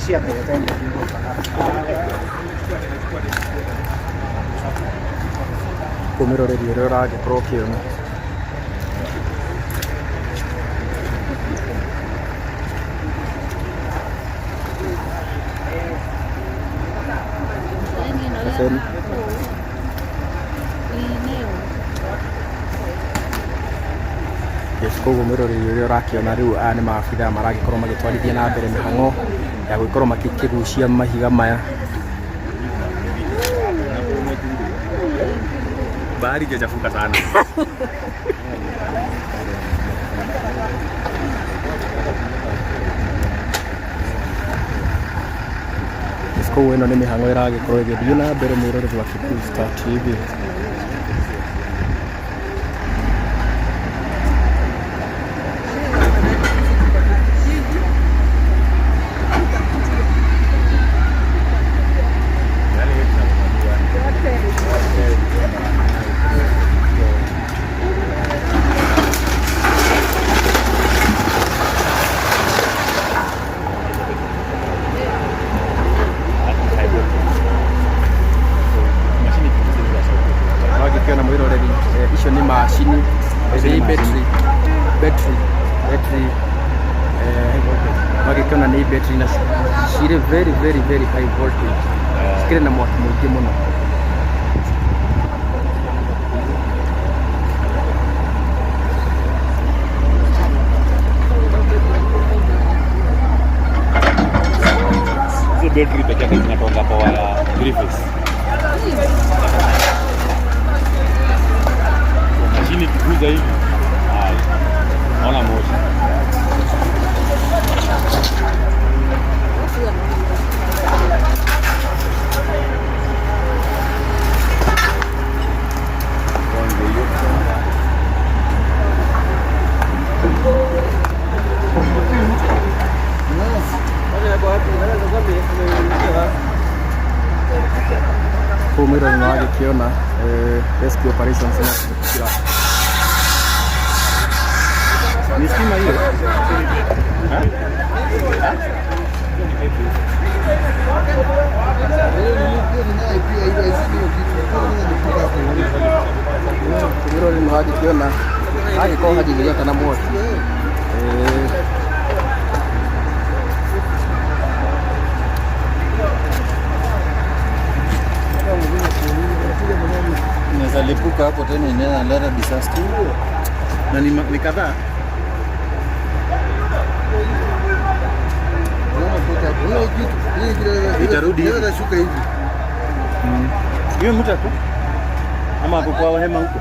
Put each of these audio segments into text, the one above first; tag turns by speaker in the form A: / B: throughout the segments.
A: Kũu mwĩroreri ũrĩa ũragĩkorwo ũkĩona. Yes, koguo mwĩroreri ũrĩa ũrakĩona rĩu aya nĩ maabithaa maragĩkorwo magĩtwarithia na mbere mĩhang'o ya gũgĩkorwo makĩgucia mahiga maya.
B: Bahari ijachafuka sana.
A: Yes, koguo ĩno nĩ mĩhang'o ĩragĩkorwo ĩgĩthiĩ na mbere mwĩroreri wa Kikuyu Star TV. Wagĩkĩona mwĩroreri, icio nĩ macini nĩ battery battery battery, wagĩkĩona nĩ battery na cirĩ very very very high voltage, cikĩrĩ na mwaki mũingĩ mũno.
B: Hizo battery peke yake zinatoka power ya three phase. Mashini ikiguza hivi, hai, ona moshi.
A: Kũu mwĩroreri nĩ wagĩkĩona rescue operations no cira.
B: Ni stima hiyo?
A: Mwĩroreri nĩ wagĩkĩona hagĩkorwo hagĩgĩakana mwaki.
C: Inaweza lipuka hapo tena, inaweza leta disaster.
B: Na ni kadhaa. Itarudi hivi.
C: Inashuka hivi.
B: Hiyo mtu ako ama ako kwa hema huko?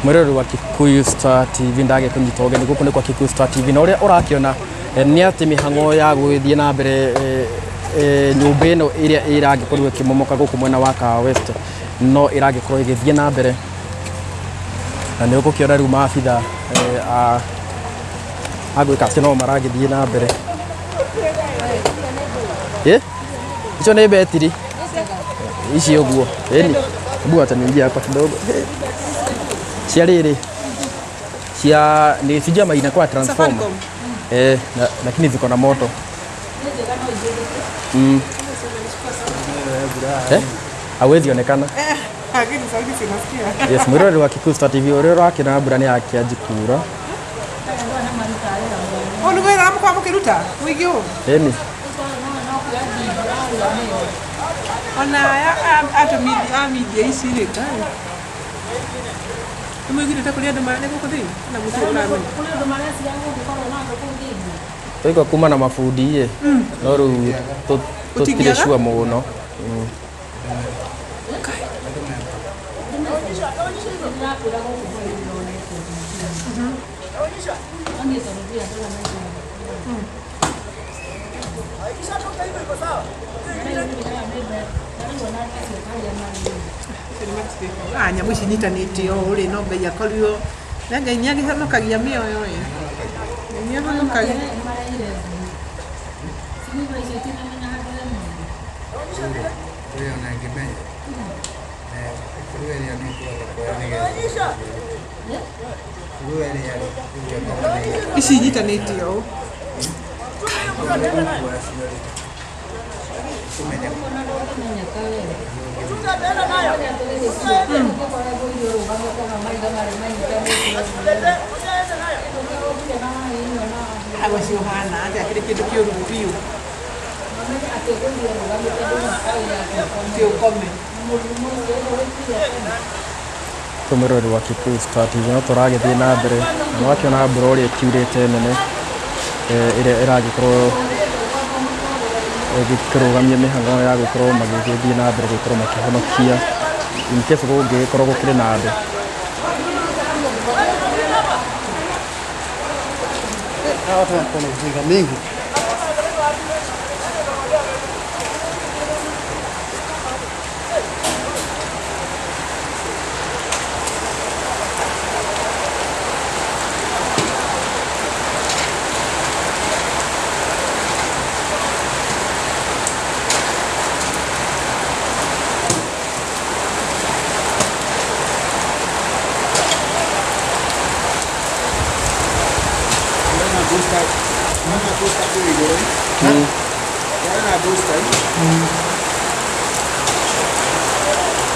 A: Mwĩroreri wa Kikuyu Star TV, ndagĩkũnyita ũgeni gũkũ nĩ kwa Kikuyu Star TV, na ũrĩa ũrakĩona nĩ atĩ mĩhang'o ya gũgĩthiĩ na mbere nyũmba ĩno ĩrĩa ĩragĩkorirwo ĩkĩmomoka gũkũ mwena wa Kahawa West no ĩragĩkorwo ĩgĩthiĩ na mbere, na nĩ ũgũkĩona rĩu maabitha a gwĩka atĩ no maragĩthiĩ na mbere. Icio nĩ betiri ici ũguo, ĩni, hebu acha niingie hapa kidogo. Cia rĩrĩ cia ni sijui ama inakuwa transformer na, lakini ziko na moto. Hawezi onekana.
D: Lakini sauti sinasikia.
A: Yes, mwĩroreri wa Kikuyu Star TV, ũrĩa ũrakĩona mbura nĩ yakĩanji kura.
D: Ũũ nĩguo wĩra mũkoragwo mũkĩruta mũingĩ ũũ?
A: Ĩni.
D: Ona aya a media ici rĩ, kai. Nĩ mũiguĩte kũrĩ andũ marĩ gũkũ thĩinĩ? Na gũtirĩ ũramenya.
A: Twaigua kuma na mabundi ĩ, no rĩu tũtirĩ
D: Mũtingiaga?
A: sure mũno.
D: Ah, nyamũ ici nyitanĩte ũũ rĩ no Ngai akorirwo na Ngai nĩ agĩhonokagia mĩoyo ĩ. Ngai nĩ ahonokagia. Ici nyitanĩte ũũ. Agwa cio hana atĩa kĩrĩ kĩndũ kĩũru biũ. Ti ũkome.
A: Mwĩroreri wa Kikuyu Star TV, no tũragĩthiĩ na mbere na nĩwakĩona mbura ũrĩa ĩkiurĩte nene, ĩrĩa ĩragĩkorwo ĩgĩkĩrũgamia mĩhang'o ya gũkorwo magĩgĩthiĩ na mbere gũkorwo makĩhonokia in case kũngĩgĩkorwo gũkĩrĩ na andũ.
C: Hawa watu wako na ujinga mingi.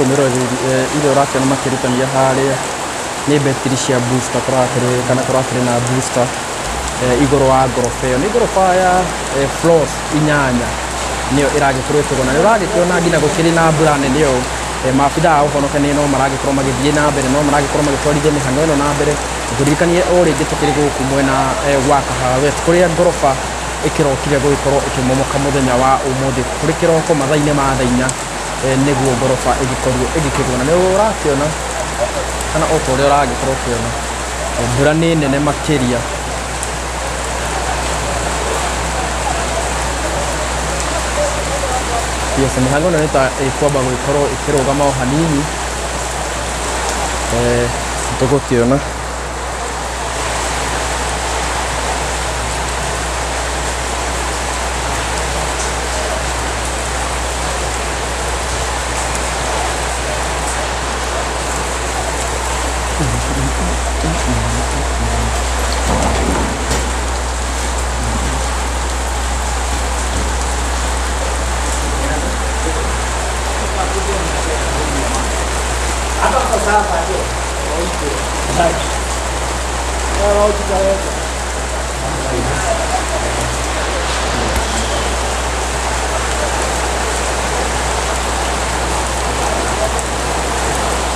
A: Mwĩroreri, iria ũrakĩona makĩrutania harĩa nĩ betiri cia booster kũrakĩrĩ kana kũrakĩrĩ na booster igũrũ wa ngoroba ĩyo. Nĩ ngoroba ya floors inyanya nĩyo ĩragĩkorwo ĩkĩgwa, na nĩ ũragĩkĩona nginya gũkĩrĩ na mbura nene ũũ, maabithaa a ũhonokania no maragĩkorwo magĩthiĩ na mbere, no maragĩkorwo magĩtwarithia mĩhang'o ĩno na mbere. Ngũririkanie o rĩngĩ tũkĩrĩ gũkũ mwena wa Kahawa West kũrĩa ngoroba ĩkĩrokire gũgĩkorwo ĩkĩmomoka mũthenya wa ũmũthĩ kũrĩ kĩroko mathaa-inĩ ma thaa inya, nĩguo ngoroba ĩgĩkorirwo ĩgĩkĩgwa. Na nĩ ũrakĩona kana o ta ũrĩa ũragĩkorwo ũkĩona, mbura nĩ nene makĩria. Yes, mĩhang'o ĩno nĩ ta ĩkwamba gũgĩkorwo ĩkĩrũgama o hanini, tũgũkĩona.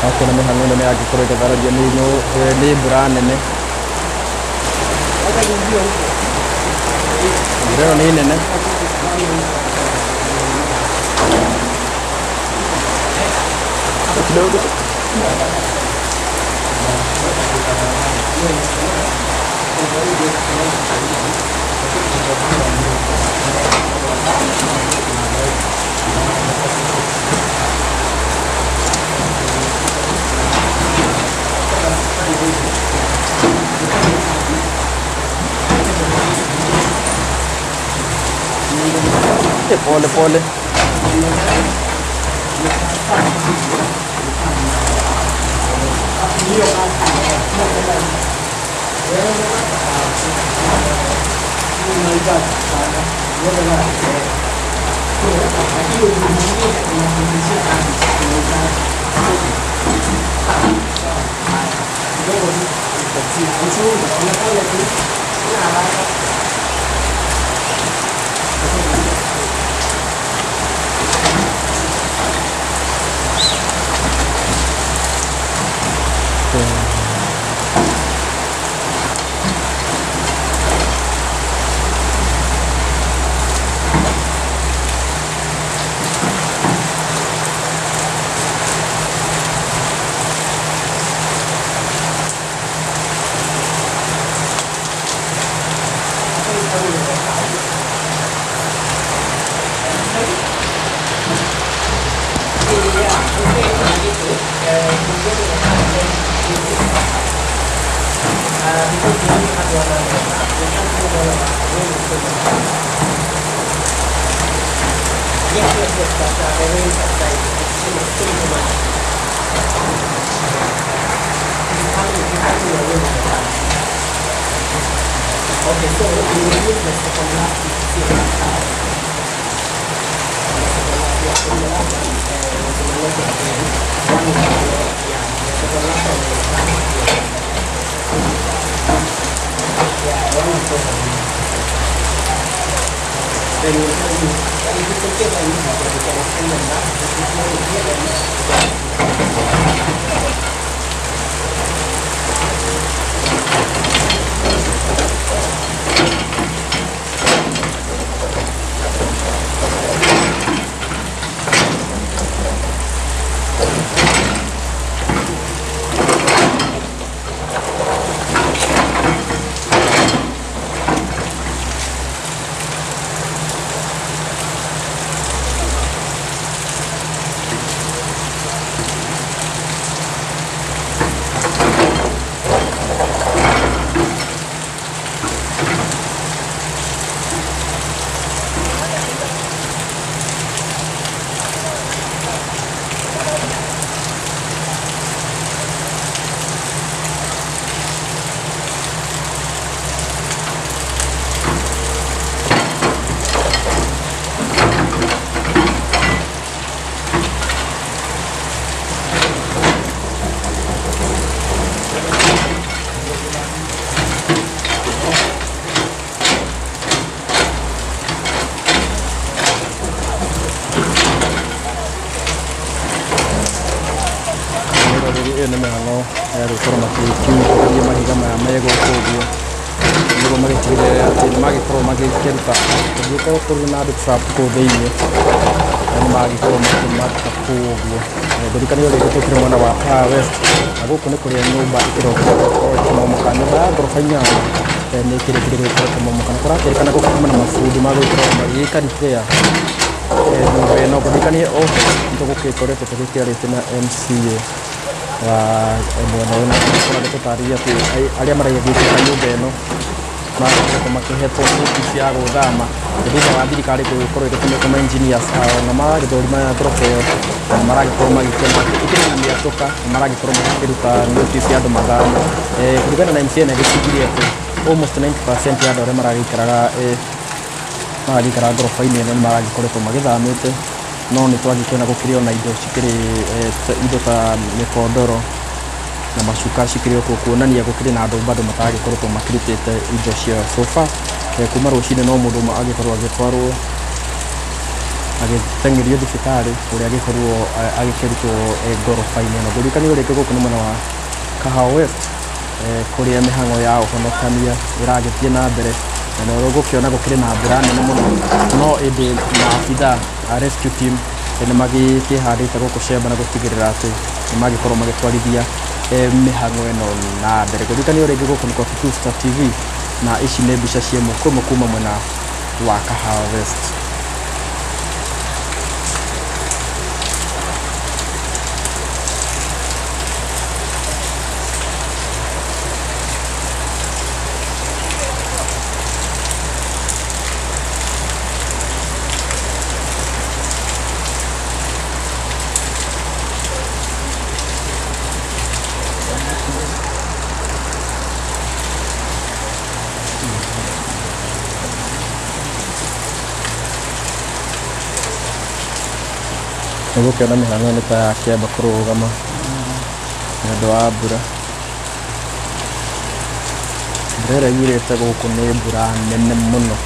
A: Akĩona mĩhang'o ĩno nĩ yangĩkorwo ĩgĩtharagio nĩ mbura nene. Mbura ĩno nĩ nene. Kidogo. Pole pole.
E: Because we only have one umbrella, we can't move all of us. We need so much. Yes, yes, yes, but the rains outside. It's still too much. It's coming, it's coming away with the car. Okay, so we will use the second last to see the car. The second last, yeah, so the last one is the last one again. One is the yeah, the second last one is yeah. Yeah, one is the Then we can use, if it's okay, then we can send them back. If it's not okay, then
A: Ĩyo nĩ mĩhang'o ya gũkorwo magĩkiumithia mahiga maya me gũkũ ũguo nĩguo magĩtigĩrĩre atĩ nĩ magĩkorwo magĩkĩruta kũngĩkorwo kũrĩ na andũ trap kũu thĩinĩ na nĩ magĩkorwo makĩmaruta kũu ũguo. Ngũririkania rĩngĩ tũkĩrĩ mwena wa Kahawa West na gũkũ nĩ kũrĩa nyũmba ĩkĩrokire gũkorwo ĩkĩmomoka. Nyũmba ya ngoroba inyanya nĩ ĩkĩrĩkire gũgĩkorwo ĩkĩmomoka na kũrakĩrĩkana gũkiuma na mabundi magũgĩkorwo magĩgĩka repair nyũmba ĩno. Ngũririkanie oho nĩ tũgũgĩkoretwo tũgĩkĩarĩtie na MCA wa mwena ũyũ na agĩkorwo agĩtũtarĩria atĩ arĩa maragĩgĩka nyũmba ĩno makoretwo makĩhetwo notice ya gũthama thutha wa thirikari gũgĩkorwo ĩgĩtũmĩte ma engineers ao na maragĩthũrima ngoroba ĩyo na maragĩkorwo magĩkĩona atĩ ĩkĩrĩ na mĩatũka na maragĩkorwo magĩkĩruta notice ya andũ mathame. Kũringana na MCA nĩ agĩtigire atĩ almost 90% ya andũ arĩa maragĩikaraga maragĩikara ngoroba-inĩ ĩno nĩ maragĩkoretwo magĩthamĩte, no nĩ twagĩkĩona gũkĩrĩ ona indo cikĩrĩ indo ta mĩkondoro na macuka cikĩrĩ o kuo kuonania gũkĩrĩ na andũ bado matagĩkoretwo makĩrutĩte indo ciao. So far kuma rũcinĩ no mũndũ ũmwe agĩkorwo agĩtwarwo agĩteng'erio thibitarĩ ũrĩa agĩkorwo agĩkĩrutwo ngoroba-inĩ ĩno. Ngũririkanie rĩngĩ gũkũ nĩ mwena wa Kahawa West kũrĩa mĩhang'o ya ũhonokania ĩragĩthiĩ na mbere na nĩ ũgũkĩona gũkĩrĩ na mbura nene mũno, no ĩndĩ maabitha a rescue team nĩ magĩkĩhandĩte gũkũ Shemba na gũtigĩrĩra atĩ nĩ magĩkorwo magĩtwarithia mĩhang'o ĩno na mbere. Ngũririkanie rĩngĩ gũkũ nĩ kwa Kikuyu Star TV na ici nĩ mbica cia ĩmwe kwa ĩmwe kuma mwena wa Kahawa West. Nĩgũkĩona mĩhang'o nĩ ta yakĩamba kũrũgama nĩ ũndũ wa mbura. Mbura ĩrĩa yurĩte gũkũ nĩ mbura nene mũno.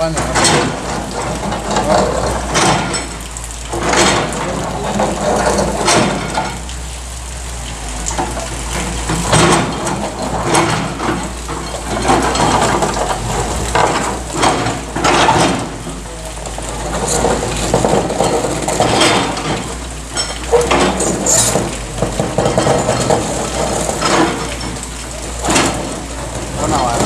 C: Wanafanya Ona waru.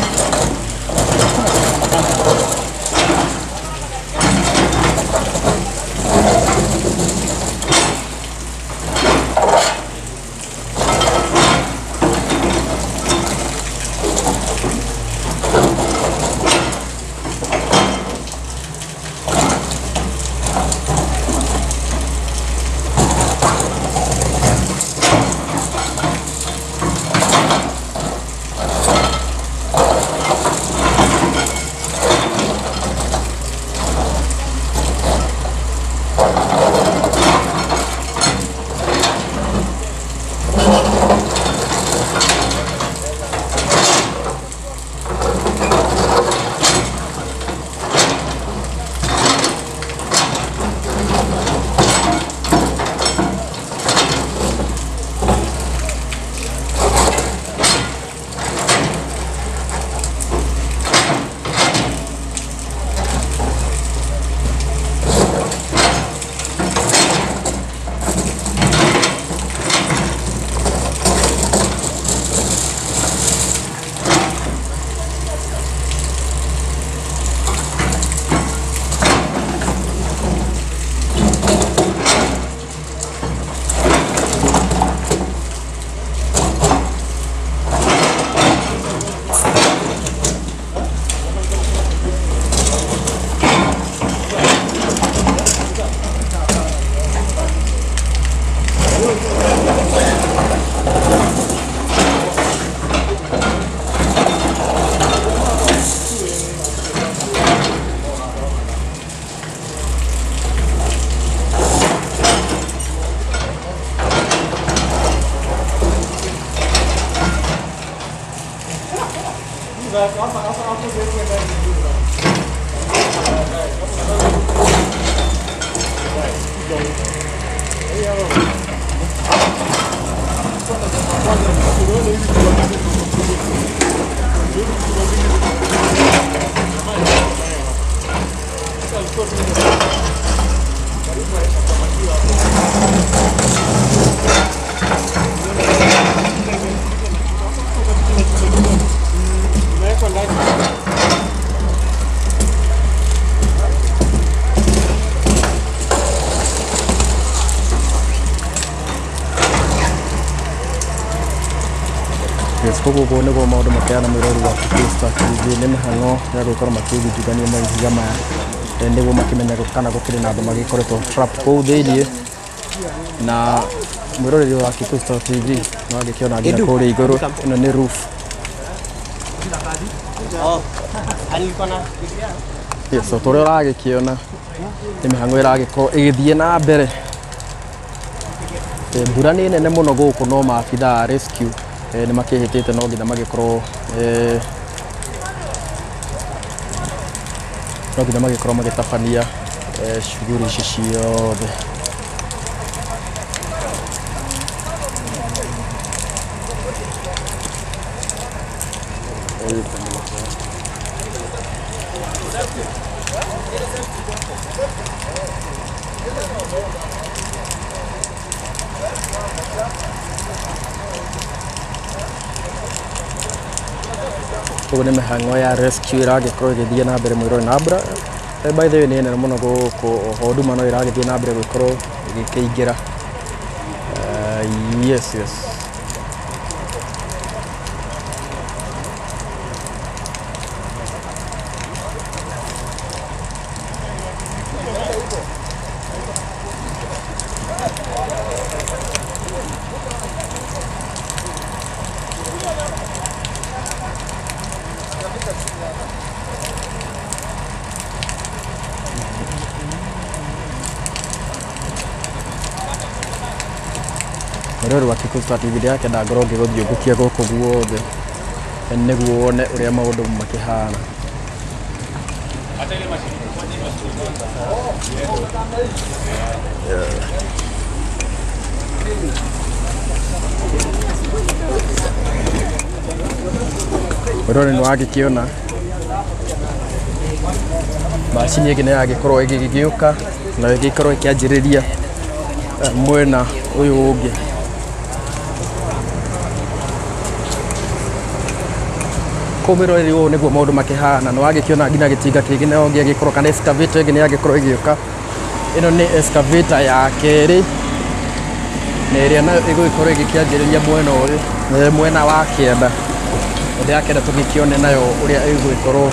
A: Yes, koguo ũguo nĩguo maũndũ makĩhana mwĩrori wa Kikuyu Star TV. Nĩ mĩhang'o ya gũgĩkorwo makĩthutũkania mahiga maya nĩguo makĩmenye kana gũkĩrĩ na andũ magĩkoretwo trap kũu thĩiniĩ. Na mwĩroreri wa Kikuyu Star TV no agĩkĩona nginya kũrĩa igũrũ, ĩno nĩ roof. Yes, o ta ũrĩa ũragĩkĩona nĩ mĩhang'o ĩragĩkorwo ĩgĩthiĩ na mbere. Mbura nĩ nene mũno gũkũ, no maabithaa a rescue nĩ makĩhĩtĩte no nginya magĩkorwo no nginya magĩkorwo magĩtabania shughuli ici ciothe. Koguo nĩ mĩhang'o ya rescue ĩragĩkorwo ĩgĩthiĩ na mbere mwĩrore. Na mbura by the way nĩ nene mũno gũkũ, oho nduma no ĩragĩthiĩ na mbere gũgĩkorwo ĩgĩkĩingĩra. Yes, yes. Mwĩroreri wa Kikuyu Star TV, ndĩrakĩenda ngorwo ngĩgũthiũngũkia gũkũ guothe nĩguo wone ũrĩa maũndũ makĩhana. Mwĩroreri nĩ wagĩkĩona macini ĩngĩ nĩ yagĩkorwo ĩgĩgĩũka na ĩgĩkorwo ĩkĩanjĩrĩria mwena ũyũ ũngĩ. Kũu mwĩroreri ũũ nĩguo maũndũ makĩhana, nĩ wagĩkĩona nginya gĩtinga kĩngĩ no gĩagĩkorwo kana excavator ĩngĩ nĩ yagĩkorwo ĩgĩũka. Ĩno nĩ excavator ya kerĩ na ĩrĩa nayo ĩgũgĩkorwo ĩgĩkĩanjĩrĩria mwena ũyũ, mwena wa kĩanda. Ndĩrakĩenda tũgĩkĩone nayo ũrĩa ĩgũgĩkorwo.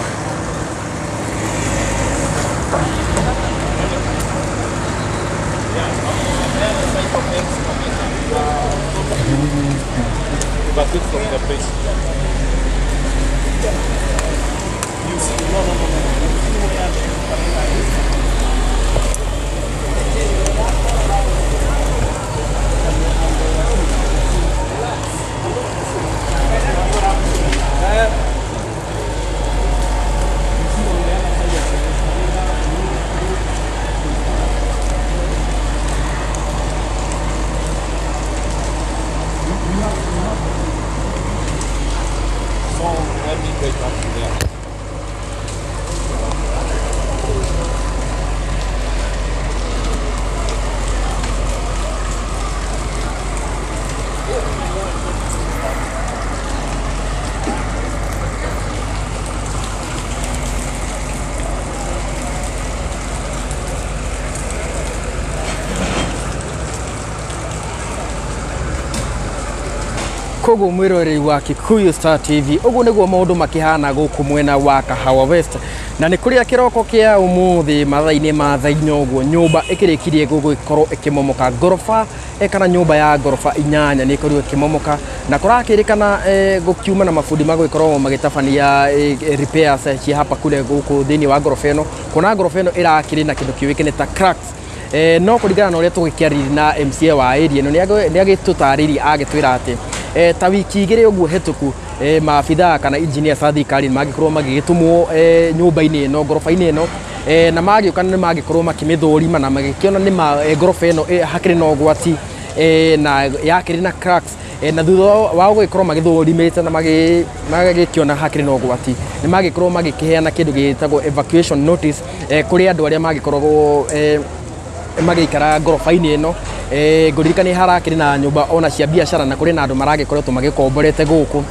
A: Koguo mwĩroreri wa Kikuyu Star TV, ũguo nĩguo maũndũ makĩhana gũkũ mwena wa Kahawa West, na nĩ kũrĩa kĩroko kĩa ũmũthĩ mathaa-inĩ ma thaa inya ũguo nyũmba ĩkĩrĩkirie gũgĩkorwo ĩkĩmomoka ngoroba kana nyũmba ya ngoroba 8 nĩ ĩkorirwo ĩkĩmomoka, na kũrakĩrĩkana gũkiuma na mabundi magũgĩkorwo magĩtabania repairs cia hapa kule gũkũ thĩinĩ wa ngoroba ĩno, kuona ngoroba ĩno ĩrakĩrĩ na kĩndũ kĩũĩkaine ta cracks. No kũringana na ũrĩa tũgĩkĩarĩria na MCA wa area ĩno nĩ agĩtũtarĩirie agĩtwĩra atĩ ta wiki 2 ũguo hĩtũku maabithaa kana engineers a thirikari nĩ mangĩkorwo magĩgĩtũmwo nyũmba-inĩ ĩno ngoroba-inĩ ĩno, na magĩũka nĩ mangĩkorwo makĩmĩthũrima na magĩkĩona nĩ ngoroba ĩno hakĩrĩ na ũgwati, na yakĩrĩ na cracks, na thutha wa gũgĩkorwo magĩthũrimĩte na magĩkĩona hakĩrĩ na ũgwati nĩ mangĩkorwo magĩkĩheana kĩndũ gĩtagwo evacuation notice kũrĩ andũ arĩa mangĩkoragwo magĩikara ngoroba-inĩ ĩno. Ngũririkania harakĩrĩ na nyũmba ona cia biacara na kũrĩ na andũ maragĩkoretwo magĩkomborete gũkũ,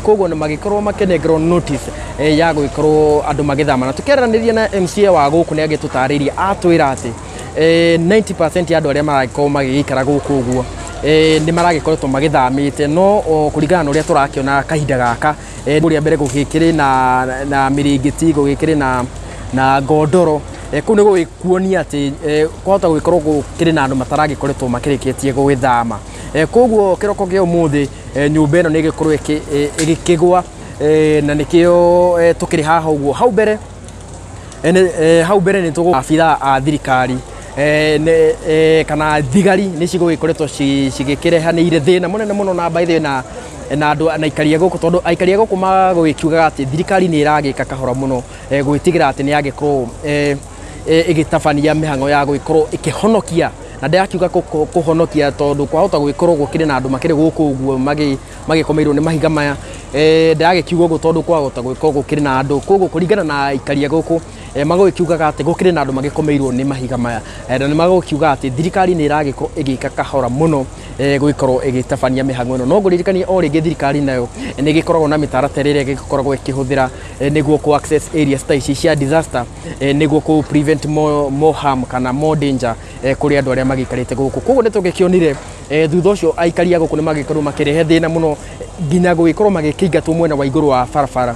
A: koguo nĩ magĩkorwo makĩnengerwo notice ya gũgĩkorwo andũ magĩthama. Na tũkĩaranĩria na MCA wa gũkũ nĩ agĩtũtarĩirie atwĩra atĩ 90% ya andũ arĩa maragĩkorwo magĩgĩikara gũkũ ũguo nĩ maragĩkoretwo magĩthamĩte, no kũringana na ũrĩa tũrakĩona kahinda gaka kũrĩa mbere gũgĩkĩrĩ na mĩrĩngĩti, gũgĩkĩrĩ na ngondoro, kũu nĩ gũgĩkuonia atĩ kwahota gũgĩkorwo gũkĩrĩ na andũ mataragĩkoretwo makĩrĩkĩtie gũgĩthama. Koguo kĩroko kĩa ũmũthĩ nyũmba ĩno nĩ ĩgĩkorwo ĩgĩkĩgwa, na nĩkĩo tũkĩrĩ haha ũguo. Hau mbere hau mbere nĩ tũgũ abithaa a thirikari kana thigari nĩ cigũgĩkoretwo cigĩkĩrehanĩire thĩna mũnene mũno na by the way na andũ na aikaria gũkũ, tondũ aikaria gũkũ magũgĩkiugaga atĩ thirikari nĩ ĩragĩka kahora mũno gwĩtigĩra atĩ nĩ yagĩkorwo ĩgĩtabania mĩhang'o ya gũgĩkorwo ĩkĩhonokia, na ndĩrakiuga kũhonokia tondũ kwahota gũgĩkorwo gũkĩrĩ na andũ makĩrĩ gũkũ ũguo magĩkomeirwo nĩ mahiga maya, ndĩragĩkiuga ũguo tondũ kwahota gũgĩkorwo gũkĩrĩ na andũ. Koguo kũringana na aikaria gũkũ magũgĩkiugaga atĩ gũkĩrĩ na andũ magĩkomeirwo nĩ mahiga maya, na nĩ magũkiuga atĩ thirikari nĩ ĩragĩkorwo ĩgĩka kahora mũno gũgĩkorwo ĩgĩtabania mĩhang'o ĩno. No ngũririkanie o rĩngĩ thirikari nayo nĩ ĩgĩkoragwo na mĩtaratara ĩrĩa ĩgĩkoragwo ĩkĩhũthĩra nĩguo kũ access areas ta ici cia disaster, nĩguo kũ prevent more harm kana more danger kũrĩ andũ arĩa magĩikarĩte gũkũ. Koguo nĩ tũgĩkĩonire thutha ũcio aikaria gũkũ nĩ magĩkorwo makĩrehe thĩna mũno nginya gũgĩkorwo magĩkĩingatwo mwena wa igũrũ wa barabara,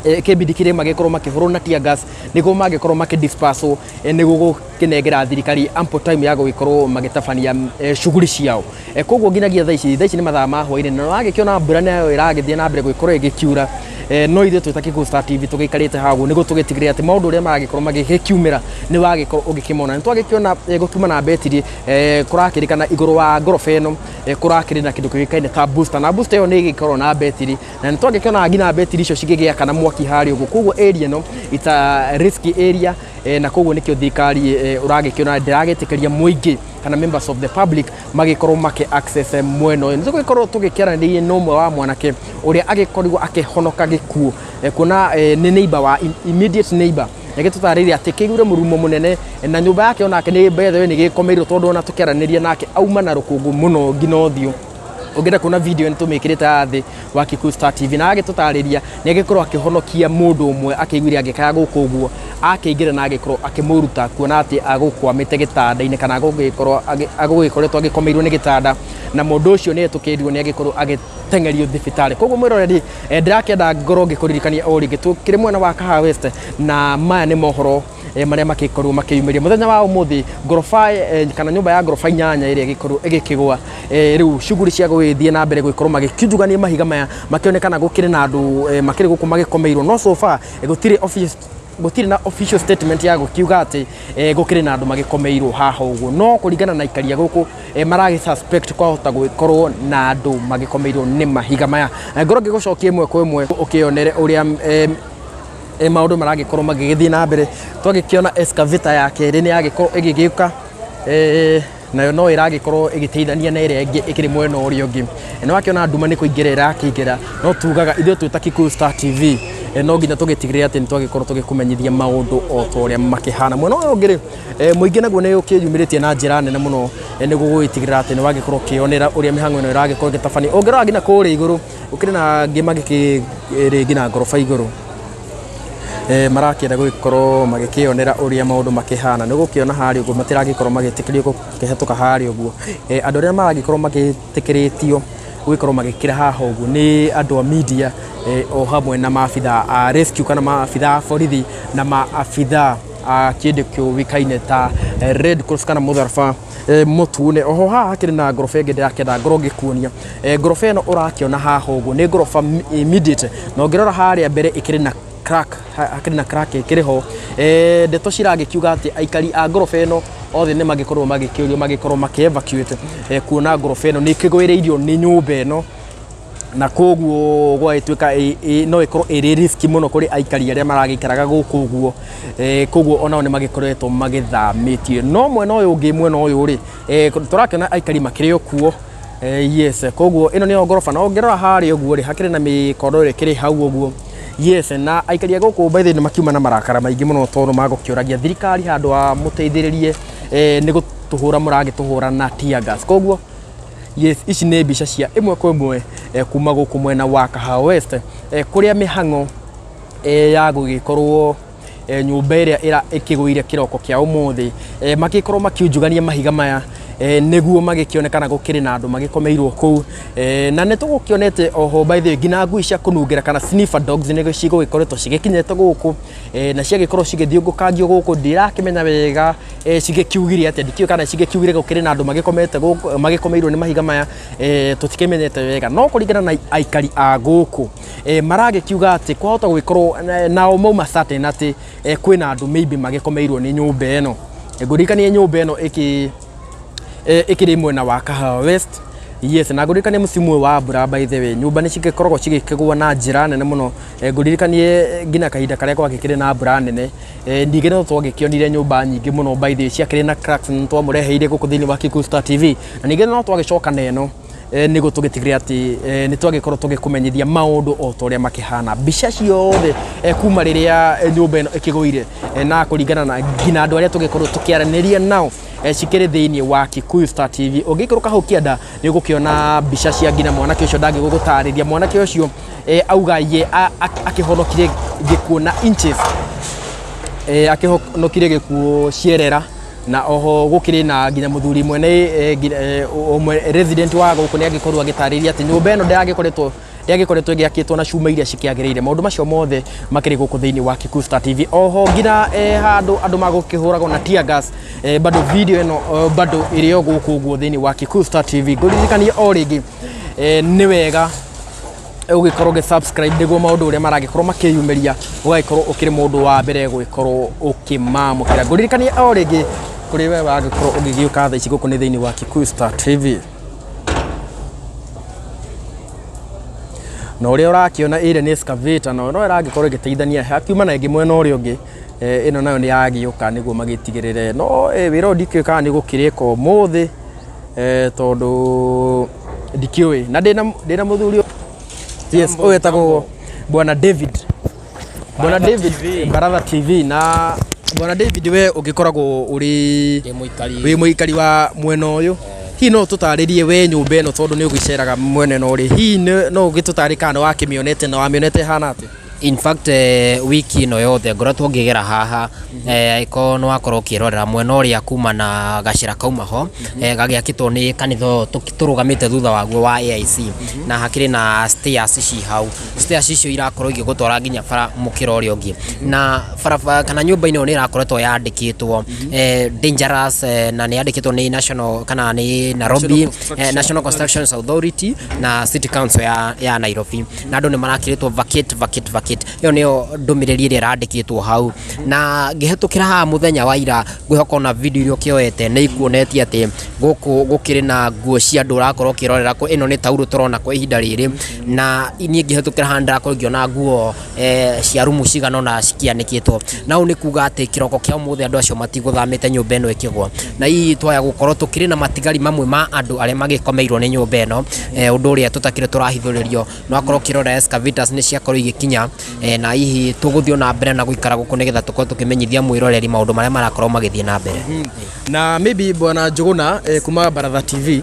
A: kĩbindi kĩrĩa magĩkorwo makĩhũrwo na tear gas nĩguo magĩkorwo makĩdisperse nĩguo gũkĩnengera thirikari ample time ya gũgĩkorwo magĩtabania shughuli ciao. Koguo nginyagia thaa ici nĩ mathaa ma hwaĩ-inĩ na wagĩkĩona mbura nayo ĩragĩthiĩ na mbere gũgĩkorwo ĩgĩkiura. No ithuĩ twĩ ta Kikuyu Star TV tũgĩikarĩte haha ũguo nĩguo tũgĩtigĩrĩre atĩ maũndũ ũrĩa maragĩkorwo magĩgĩkiumĩra nĩ wagĩkorwo ũgĩkĩmona. Nĩ twagĩkĩona gũkiuma na betiri kũrakĩrĩkana igũrũ wa ngoroba ĩno kũrakĩrĩ na kĩndũ kĩũĩkaine ta booster, na booster ĩyo nĩ ĩgĩkoragwo na betiri, na nĩ twagĩkĩona nginya betiri icio cigĩgĩakana mwaki harĩa ũguo. Koguo area ĩno it's a risky area, na koguo nĩkĩo thirikari ũragĩkĩona ndĩragĩtĩkĩria mũingĩ kana members of the public magĩkorwo makĩ access mwena ũyũ. Nĩ tũgĩkorwo tũgĩkĩaranĩria na ũmwe wa mwanake ũrĩa agĩkorirwo akĩhonoka gĩkuũ, kuona nĩ neighbor wa immediate neighbor, agĩtũtarĩria atĩ kĩiguire mũrumo mũnene na nyũmba yake onake nĩ by the way nĩ gĩkomeirwo, tondũ ona tũkĩaranĩria nake auma na rũkũngũ mũno nginya ũthiũ. Ũngĩenda kuona video nĩ tũmĩkĩrĩte haha thĩ wa Kikuyu Star TV. Na agĩtũtarĩria nĩ agĩkorwo akĩhonokia mũndũ ũmwe akĩiguire agĩkaya gũkũ ũguo, akĩingĩra na agĩkorwo akĩmũruta, kuona atĩ agũkwamĩte gĩtanda-inĩ kana agũgĩkorwo agũgĩkoretwo agĩkomeirwo nĩ gĩtanda, na mũndũ ũcio nĩ etũkĩrirwo nĩ agĩkorwo agĩteng'erio thibitarĩ. Koguo mwĩroreri, ndĩrakĩenda ngorwo ngĩkũririkania o rĩngĩ tũkĩrĩ mwena wa Kahawa West, na maya nĩ mohoro marĩa makĩkorwo makĩyumĩria mũthenya wa ũmũthĩ. Ngoroba kana nyũmba ya ngoroba 8 ĩrĩa ĩgĩkorwo ĩgĩkĩgwa, rĩu shughuli cia gũgĩthiĩ na mbere gũgĩkorwo magĩkiunjugania mahiga maya makĩonekana gũkĩrĩ na andũ makĩrĩ gũkũ magĩkomeirwo, no so far gũtirĩ office gũtirĩ na official statement ya gũkiuga atĩ gũkĩrĩ na andũ magĩkomeirwo haha ũguo, no kũringana na aikari a gũkũ maragĩ suspect kwahota gũgĩkorwo na andũ magĩkomeirwo nĩ mahiga maya. Ngorwo ngĩgũcokia ĩmwe kwa ĩmwe ũkĩonere ũrĩa maũndũ maragĩkorwo magĩgĩthiĩ na mbere. Twagĩkĩona excavator ya kerĩ nĩ yagĩkorwo ĩgĩgĩũka, nayo no ĩragĩkorwo ĩgĩteithania na ĩrĩa ĩngĩ ĩkĩrĩ mwena ũrĩa ũngĩ. Nĩ wakĩona nduma nĩ kũingĩra ĩrakĩingĩra, no tugaga ithuĩ twĩ ta Kikuyu Star TV no nginya tũgĩtigĩrĩre atĩ nĩ twagĩkorwo tũgĩkũmenyithia maũndũ o ta ũrĩa makĩhana. Mwena ũyũ ũngĩ rĩ, mũingĩ naguo nĩ ũkĩyumĩrĩtie na njĩra nene mũno nĩguo gũgĩtigĩrĩra atĩ nĩ wagĩkorwo ũkĩyonera ũrĩa mĩhang'o ĩno ĩragĩkorwo ĩgĩtabanio. Ũngĩrora nginya kũrĩa igũrũ gũkĩrĩ na angĩ magĩkĩrĩ nginya ngoroba igũrũ, marakĩenda gũgĩkorwo magĩkĩonera ũrĩa maũndũ makĩhana. Nĩ ũgũkĩona harĩa ũguo matiragĩkorwo magĩtĩkĩrio gũkĩhetũka harĩa ũguo. Andũ arĩa maragĩkorwo magĩtĩkĩrĩtio gũgĩkorwo magĩkĩra haha ũguo nĩ andũ a media, o hamwe na maabitha a rescue kana maabitha a borithi na maabitha a kĩndũ kĩũĩkaine ta Red Cross kana mũtharaba mũtune. Oho haha hakĩrĩ na ngoroba ĩngĩ ndĩrakĩenda ngorwo ngĩkuonia. Ngoroba ĩno ũrakĩona haha ũguo nĩ ngoroba immediate, na ũngĩrora harĩa mbere ĩkĩrĩ na crack, hakĩrĩ na crack ĩkĩrĩ ho. Ndeto ciragĩkiuga atĩ aikari a ngoroba ĩno othe nĩ magĩkorwo magĩkĩũrio magĩkorwo makĩ evacuate, kuona ngoroba ĩno nĩ ĩkĩgwĩrĩirio nĩ nyũmba ĩno, na koguo gwagĩtuĩka no ĩkorwo ĩrĩ risk mũno kũrĩ aikari arĩa maragĩikaraga gũkũ ũguo. Koguo onao nĩ magĩkoretwo magĩthamĩtio. No mwena ũyũ ũngĩ, mwena ũyũ rĩ, tũrakĩona aikari makĩrĩ o kuo. Yes, koguo ĩno nĩyo ngoroba, na ũngĩrora harĩa ũguo rĩ, hakĩrĩ na mĩkondo ĩrĩa ĩkĩrĩ hau ũguo. Yes, na aikari a gũkũ by the way nĩ makiuma na marakara maingĩ mũno, tondũ magũkĩũragia thirikari handũ ha mũteithĩrĩrie nĩ gũtũhũra mũragĩtũhũra na tear gas. Koguo yes, ici nĩ mbica cia ĩmwe kwa ĩmwe kuma gũkũ mwena wa Kahawa West, kũrĩa mĩhang'o ya gũgĩkorwo nyũmba ĩrĩa ĩkĩgũire kĩroko kĩa ũmũthĩ, magĩkorwo makiunjugania mahiga maya nĩguo magĩkĩonekana gũkĩrĩ na andũ magĩkomeirwo kũu. Na nĩ tũgũkĩonete oho by the way nginya ngui cia kũnungĩra kana sniffer dogs nĩ cigũgĩkoretwo cigĩkinyĩte gũkũ, na ciagĩkorwo cigĩthiũngũkangio gũkũ. Ndirakĩmenya wega cigĩkiugire atĩa, ndikĩũĩ kana cigĩkiugire gũkĩrĩ na andũ magĩkomete gũkũ magĩkomeirwo nĩ mahiga maya, tũtikĩmenyete wega, no kũringana na aikari a gũkũ maragĩkiuga atĩ kwahota gũgĩkorwo nao mauma certain atĩ kwĩna andũ maybe magĩkomeirwo nĩ nyũmba ĩno. Ngũririkanie nyũmba ĩno ĩkĩrĩ mwena wa Kahawa West. Yes, na ngũririkanie msimu ũyũ wa mbura by the way nyũmba nĩ cigĩkoragwo cigĩkĩgwa na njĩra nene mũno. Ngũririkanie nginya kahinda karĩa gwagĩkĩrĩ na mbura nene, ningĩ no twagĩkĩonire nyũmba nyingĩ mũno by the way ciakĩrĩ na cracks, nĩ twamũreheire gũkũ thĩinĩ wa Kikuyu Star TV, na ningĩ no twagĩcoka na ĩno nĩguo tũgĩtigĩrĩre atĩ nĩ twagĩkorwo tũgĩkũmenyithia maũndũ o ta ũrĩa makĩhana. Mbica ciothe kuma rĩrĩa nyũmba ĩno ĩkĩgũire, na kũringana na nginya andũ arĩa tũgĩkorwo tũkĩaranĩria nao, cikĩrĩ thĩinĩ wa Kikuyu Star TV. Ũngĩikũrũka hau kĩanda nĩ ũgũkĩona mbica cia nginya mwanake ũcio ndangĩgũgũtarĩria. Mwanake ũcio auga ye akĩhonokire gĩkuũ na inches, akĩhonokire gĩkuũ cierera. Na oho gũkĩrĩ na nginya mũthuri mwene ũmwe resident wa gũkũ nĩ agĩkorwo agĩtarĩria atĩ nyũmba ĩno ndĩragĩkoretwo ĩgĩakĩtwo na cuma iria cikĩagĩrĩire. Maũndũ macio mothe makĩrĩ gũkũ thĩinĩ wa Kikuyu Star TV. Oho nginya handũ andũ magũkĩhũragwo na tear gas, bado video ĩno bado ĩrĩ o gũkũ ũguo thĩinĩ wa Kikuyu Star TV. Ngũririkanie o rĩngĩ, nĩ wega Ũgĩkorwo ũgĩ subscribe nĩguo maũndũ ũrĩa maragĩkorwo makĩyumĩria ũgagĩkorwo ũkĩrĩ mũndũ wa mbere gũgĩkorwo ũkĩmamũkĩra. Ngũririkanie o rĩngĩ kũrĩ we wagĩkorwo ũgĩgĩũka thaa ici, gũkũ nĩ thĩinĩ wa Kikuyu Star TV. Na ũrĩa ũrakĩona ĩrĩa nĩ excavator, nayo no ĩragĩkorwo ĩgĩteithania hakiuma na ĩngĩ mwena ũrĩa ũngĩ. Ĩno nayo nĩ yagĩũka nĩguo magĩtigĩrĩre no wĩra ũyũ ndikĩũĩ kana nĩ gũkĩrĩka ũmũthĩ, tondũ ndikĩũĩ na ndĩna mũthuri, yes, ũyũ etagwo Bwana David, Bwana David Baratha TV. Na Bwana David, we ũgĩkoragwo ũrĩ
E: Ndĩ mũikari.
A: Wĩ mũikari wa mwena ũyũ. Hihi no tũtarĩrie we nyũmba ĩno, tondũ nĩ ũgĩceraga mwena ĩno rĩ, hihi no ũgĩtũtarĩrie kana nĩ wakĩmĩonete na wamĩonete ĩhana atĩa?
E: In fact, wiki ĩno yothe ngoretwo ngĩgera haha. Ĩkorwo nĩ wakorwo ũkĩrorera mwena ũrĩa kuma na gacĩra kauma ho, gagĩakĩtwo nĩ kanitha ũyũ tũrũgamĩte thutha waguo wa AIC, na hakĩrĩ na stairs ci hau. Stairs icio irakorwo igĩgũtwara nginya bara mũkĩra ũrĩa ũngĩ, na barabara kana nyũmba ĩno nĩ ĩrakoretwo yandĩkĩtwo dangerous, na nĩ yandĩkĩtwo nĩ national kana nĩ Nairobi National Construction Authority na City Council ya Nairobi, na andũ nĩ marakĩrĩtwo vacate, vacate, vacate. Ĩyo nĩyo ndũmĩrĩri ĩrĩa ĩrandĩkĩtwo hau. Na ngĩhetũkĩra haha mũthenya wa ira, ngwĩhoka ona video iria ũkĩoete nĩ ikuonetie atĩ gũkũ gũkĩrĩ na nguo cia andũ ũrakorwo ũkĩrorera. Ĩno nĩ taurũ tũrona kwa ihinda rĩrĩ, na niĩ ngĩhetũkĩra haha ndĩrakorwo ngĩona nguo cia rumu cigana ũna cikĩanĩkĩtwo, na ũũ nĩ kuga atĩ kĩroko kĩa ũmũthĩ andũ acio matigũthamĩte nyũmba ĩno ĩkĩgwa, na hihi twaya gũkorwo tũkĩrĩ na matigari mamwe ma andũ arĩa magĩkomeirwo nĩ nyũmba ĩno, ũndũ ũrĩa tũtakĩrĩ tũrahithũrĩrio. No akorwo ũkĩrora excavators nĩ ciakorwo igĩkinya, na hihi tũgũthiĩ na mbere na gũikara gũkũ nĩgetha tũkorwo tũkĩmenyithia mwĩroreri maũndũ marĩa marakorwo magĩthiĩ na mbere.
A: Na maybe Bwana Njuguna, kuma Baratha TV,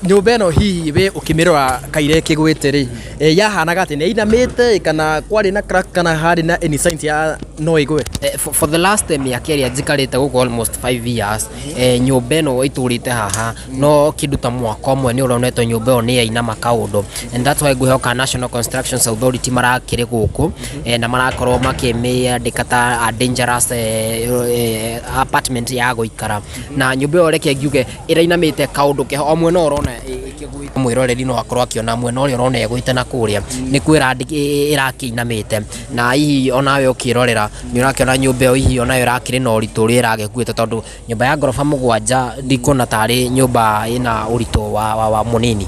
A: nyũmba ĩno hihi we ũkĩmĩrora kaire ĩkĩgwĩte rĩ, yahanaga atĩ nĩ ĩinamĩte kana kwarĩ na crack kana harĩ na any signs ya no ĩgwe?
E: For the last mĩaka ĩrĩa njikarĩte gũkũ, almost 5 years, nyũmba ĩno ĩtũrĩte haha, no kĩndũ ta mwaka ũmwe nĩ ũronetwo nyũmba ĩyo nĩ yainama kaũndũ, and that's why ngwĩhoka National Construction Authority marakĩrĩ gũkũ, na marakorwo makĩmĩandĩka ta a dangerous apartment ya gũikara. Na nyũmba ĩyo reke ngiuge ĩrainamĩte kaũndũ keho o mwena ũrona ĩkĩgwĩte. Mwĩroreri no akorwo akĩona mwena ũrĩa ũrona ĩgwĩte na kũrĩa nĩkuo ĩrakĩinamĩte, na hihi onawe ũkĩrorera nĩ ũrakĩona nyũmba ĩyo hihi onayo ĩrakĩrĩ na ũritũ ũrĩa ĩragĩkuĩte, tondũ nyũmba ya ngoroba 7 ndikuona tarĩ nyũmba ĩna ũritũ wa mũnini,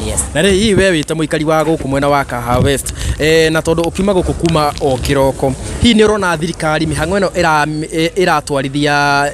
E: yes.
A: Na rĩ, hihi we wĩ ta mũikari wa gũkũ mwena wa Kahawa West, na tondũ ũkiuma gũkũ kuma o kĩroko, hihi nĩ ũrona thirikari mĩhang'o ĩno ĩratwarithia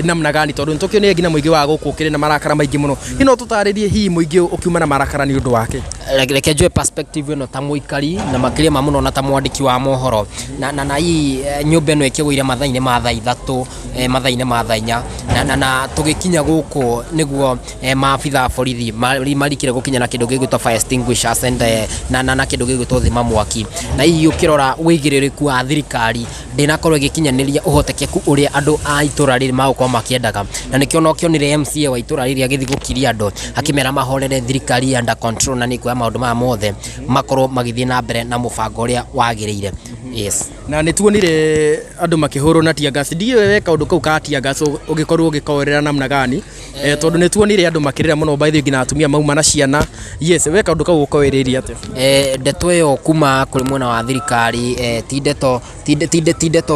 A: namna gani? Tondũ nĩ tũkĩonire nginya mũingĩ wa gũkũ ũkĩrĩ na marakara maingĩ mũno. Hihi no tũtarĩrie hihi mũingĩ ũkiuma na marakara nĩ ũndũ wake?
E: Reke njoe perspective ĩno ta mũikari na makĩria ma mũno na ta mwandĩki wa mohoro. Na hihi nyũmba ĩno ĩkĩgũire mathaa-inĩ ma thaa 3, mathaa-inĩ ma thaa 4, na tũgĩkinya gũkũ nĩguo maabitha a borithi marikire gũkinya na kĩndũ gĩgwĩtwo fire extinguishers and na kĩndũ gĩgwĩtwo thima mwaki. Na hihi ũkĩrora wĩigĩrĩrĩku wa thirikari ndĩnakorwo ĩgĩkinyanĩria ũhotekeku ũrĩa andũ a itũra rĩrĩ magũkorwo makĩendaga, na nĩkĩo no kĩonire MCA wa itũra rĩrĩ agĩthiĩ gũkiria andũ akĩmera mahorere, thirikari under control na nĩ kuoya maũndũ maya mothe makorwo magĩthiĩ na mbere na mũbango ũrĩa wagĩrĩire, yes.
A: Na nĩ tuonire andũ makĩhũrwo na tear gas. Ndiũĩ we kaũndũ kau ka tear gas ũgĩkorwo ũgĩkoerera namna gani, tondũ nĩ tuonire andũ makĩrĩra mũno, by the way, nginya atumia mauma na ciana. Yes, we kaũndũ kau ũkoereirie atĩa?
E: Ndeto ĩyo kuma kũrĩ mwena wa thirikari, ti ndeto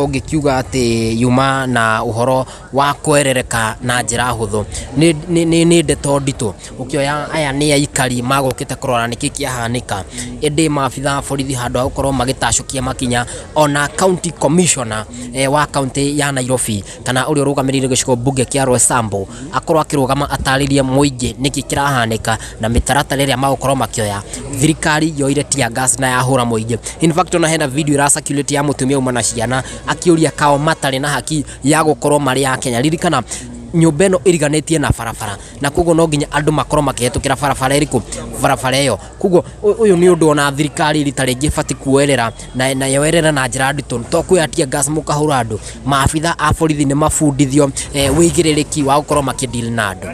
E: ũngĩkiuga atĩ yuma na ũhoro wa kwerereka na njĩra hũthũ. Nĩ ndeto nditũ. Ũkĩoya aya nĩ aikari magũkĩte kũrora nĩkĩ kĩahanĩka, ĩndĩ maabitha a borithi handũ ha gũkorwo magĩtacũkia makinya, ona county commissioner wa county ya Nairobi kana ũrĩa ũrũgamĩrĩire gĩcigo mbunge kĩa Roysambu akorwo akĩrũgama atarĩrie mũingĩ nĩkĩ kĩrahanĩka na mĩtaratara ĩrĩa magũkorwo makĩoya, thirikari yoire tear gas na yahũra mũingĩ. In fact, ona hena video ĩra circulate ya mũtumia uma na ciana akĩũria kao matarĩ na haki ya gũkorwo marĩ a Kenya. Ririkana nyũmba ĩno ĩriganĩtie na barabara, na koguo no nginya andũ makorwo makĩhetũkĩra barabara ĩrĩkũ, barabara ĩyo. Koguo ũyũ nĩ ũndũ ona thirikari rita rĩngĩ ĩbatiĩ kuoerera na yoerera na njĩra nditũ, to kuoya tear gas mũkahũra andũ. Maabitha a borithi nĩ mabundithio wĩigĩrĩrĩki wa gũkorwo makĩdeal na andũ.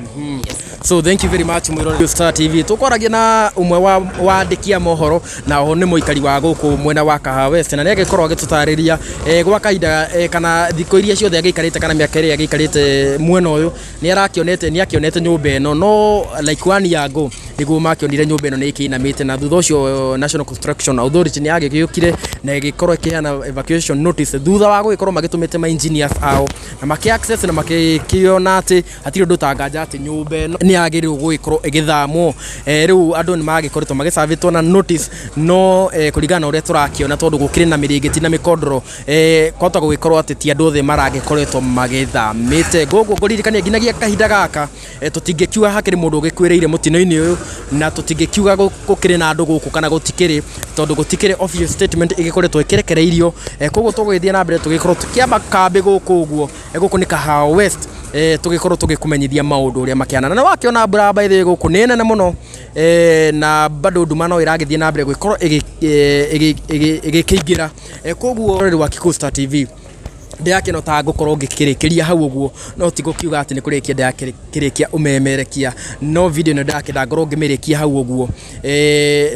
A: So thank you very much, mwĩroreri Star TV. Tũkwaragia na ũmwe wa wandĩki a mohoro na oho nĩ mũikari wa gũkũ mwena wa Kahawa West, na nĩ agĩkorwo agĩtũtarĩria gwa kahinda kana thikũ iria ciothe agĩikarĩte kana mĩaka ĩrĩa agĩikarĩte mwena ũyũ nĩ arakĩonete, nĩ akĩonete nyũmba ĩno, no like one year ago. Nĩguo makĩonire nyũmba ĩno nĩ ĩkĩinamĩte, na thutha ũcio National Construction Authority nĩ yagĩgĩũkire na ĩgĩkorwo ĩkĩheana evacuation notice thutha wa gũgĩkorwo magĩtũmĩte ma engineers ao na makĩ access na makĩona atĩ hatirĩ ũndũ ũtanganja atĩ nyũmba ĩno nĩ yagĩrĩirwo gũgĩkorwo ĩgĩthamwo. Rĩu andũ nĩ magĩkoretwo magĩcabĩtwo na notice, no kũringana na ũrĩa tũrakĩona, tondũ gũkĩrĩ na mĩrĩngĩti na mĩkondoro, kwahota gũgĩkorwo atĩ ti andũ othe maragĩkoretwo magĩthamĩte. Koguo ngũririkania nginyagia kahinda gaka, tũtingĩkiuga hakĩrĩ mũndũ ũgĩkuĩrĩire mũtino-inĩ ũyũ, na tũtingĩkiuga gũkĩrĩ na andũ gũkũ kana gũtikĩrĩ, tondũ gũtikĩrĩ official statement ĩgĩkoretwo ĩkĩrekereirio. Koguo tũgũgĩthiĩ na mbere tũgĩkorwo tũkĩamba kambĩ gũkũ ũguo. Gũkũ nĩ Kahawa West, tũgĩkorwo tũgĩkũmenyithia maũndũ ũrĩa makĩhana. Na nĩ wakĩona mbura, by the way, gũkũ nĩ nene mũno, na bado nduma no ĩragĩthiĩ na mbere gũgĩkorwo ĩgĩkĩingĩra. Koguo rĩrĩ wa Kikuyu Star TV, ndĩrakĩona ta ngũkorwo ngĩkĩrĩkĩria hau ũguo, no ti gũkiuga atĩ nĩ kũrĩkia ndĩrakĩrĩkia ũmemerekia, no video ĩno ndĩrakĩenda ngorwo ngĩmĩrĩkia hau ũguo.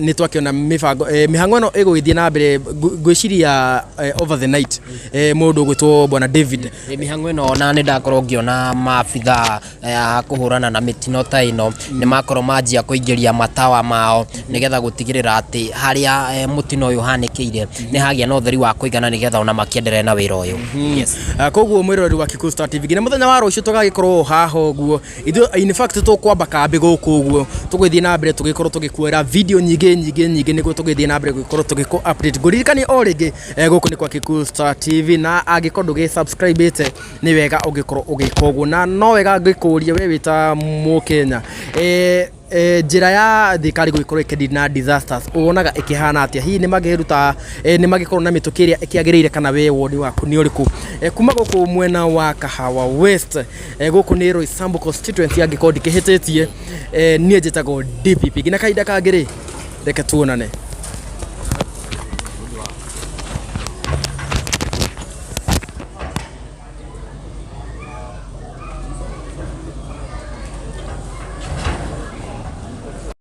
A: Nĩ twakĩona mĩbango, mĩhang'o ĩno ĩgũgĩthiĩ na mbere, ngwĩciria over the night, mũndũ ũgwĩtwo Bwana David.
E: Mĩhang'o ĩno, ona nĩ ndakorwo ngĩona maabithaa a kũhũrana na mĩtino ta ĩno nĩ makorwo manjia kũingĩria matawa mao nĩgetha gũtigĩrĩra atĩ harĩa mũtino ũyũ ũhanĩkĩire nĩ hagĩa na ũtheri wa kũigana, nĩgetha ona makĩenderee na wĩra ũyũ. Yes.
A: Koguo mwĩroreri wa Kikuyu Star TV, nginya mũthenya wa rũciũ tũgagĩkorwo haha ũguo. Ithuĩ in fact tũkwamba kambĩ gũkũ ũguo, tũgũthiĩ na mbere tũgĩkorwo tũgĩkuoera video nyingĩ nyingĩ nyingĩ, nĩguo tũgĩthiĩ na mbere gũgĩkorwo tũgĩkũ update. Ngũririkanie o rĩngĩ, gũkũ nĩ kwa Kikuyu Star TV, na angĩkorwo ndũgĩ subscribe ĩte, nĩ wega ũngĩkorwo ũgĩka ũguo. Na no wega ngĩkũrie we wĩ ta Mũkenya, njĩra ya thirikari gũgĩkorwo ĩkĩ na disasters wonaga ĩkĩhana atĩa? Hihi nĩ magĩruta, nĩ magĩkorwo na mĩtũkĩ ĩrĩa ĩkĩagĩrĩire, kana we woni waku nĩ ũrĩkũ? Kuma gũkũ mwena wa Kahawa West, gũkũ nĩ Roysambu constituency angĩkorwo ndikĩhĩtĩtie, niĩ njĩtagwo DPP. Nginya kahinda kangĩ rĩ, reke tuonane.